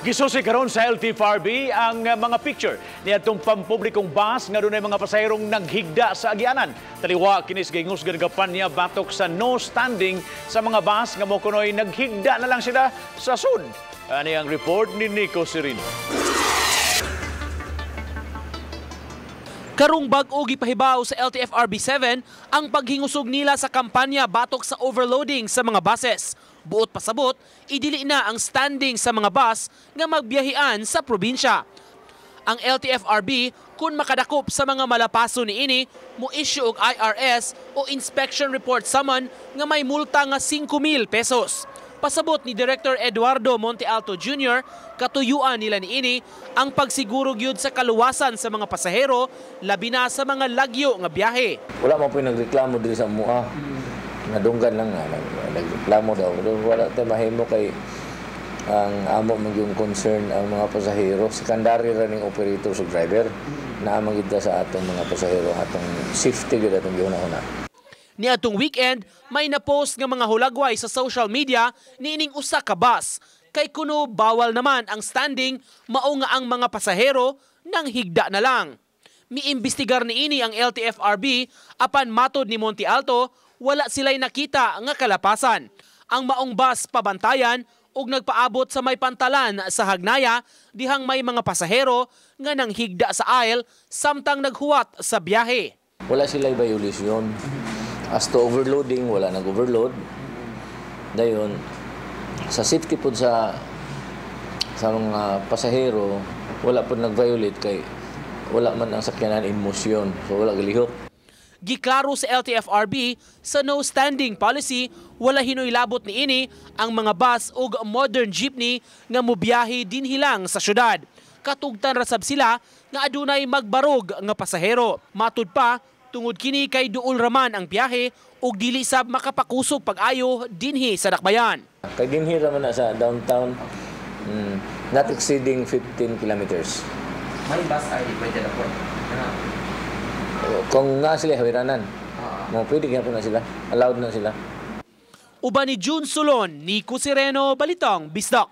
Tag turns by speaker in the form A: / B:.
A: Gisusi karon sa LTFRB ang mga picture niadtong pampublikong bus nga dunay mga pasaherong naghigda sa agianan. Taliwa kini sa gihingusgan kampanya batok sa no standing sa mga bus nga mo kunoy naghigda na lang sila sa sud. Ani ang report ni Nico Serino.
B: Karong bag-o gipahibaw sa LTFRB 7 ang paghingusog nila sa kampanya batok sa overloading sa mga buses. Buot pasabot, idili na ang standing sa mga bus nga magbiyahian sa probinsya. Ang LTFRB kung makadakop sa mga malapaso niini, mo-issue og IRS o Inspection Report Summon nga may multa nga 5,000 pesos. Pasabot ni Director Eduardo Montealto Jr., katuyuan nila niini ang pagsiguro gyud sa kaluwasan sa mga pasahero, labi na sa mga lagyo nga biyahe.
C: Wala man po'y nagreklamo diri sa mua. Nadunggan lang nga, nagreklamo daw. Pero wala tayo mahimo kay ang amo man yung concern ang mga pasahero. Secondary ra ning operator sa driver. Naa man gyud sa atong mga pasahero, atong safety gyud atong gihuna-huna.
B: Niadtong weekend, may na-post nga mga hulagway sa social media niining usa ka bus. Kay kuno bawal naman ang standing, mao nga ang mga pasahero nang higda na lang. Miimbestigar niini ang LTFRB apan matod ni Monte Alto, wala sila'y nakita nga kalapasan. Ang maong bus pabantayan ug nagpaabot sa may pantalan sa Hagnaya dihang may mga pasahero nga nang higda sa aisle samtang naghuwat sa biyahe.
C: Wala sila'y violation. As to overloading, wala nag-overload. Dayon, sa safety po sa mga pasahero, wala po nag-violate kay wala man ang sakyanan in motion. So wala galihok.
B: Giklaro sa LTFRB sa no standing policy, wala hinoy labot niini ang mga bus ug modern jeepney nga mobiyahe dinhi lang sa syudad. Katugtan ra sab sila nga adunay magbarog nga pasahero. Matud pa, tungod kini kay duol raman ang biyahe ug dili sab makapakusog pag-ayo dinhi sa dakbayan.
C: Kay dinhi raman na sa downtown, not exceeding 15 kilometers.
D: May bus ay pwede na po.
C: Kung nga sila hawiranan, mo pwede gyapon na sila, allowed na sila.
B: Uban ni June Solon, Nico Sereno, Balitang Bisdak.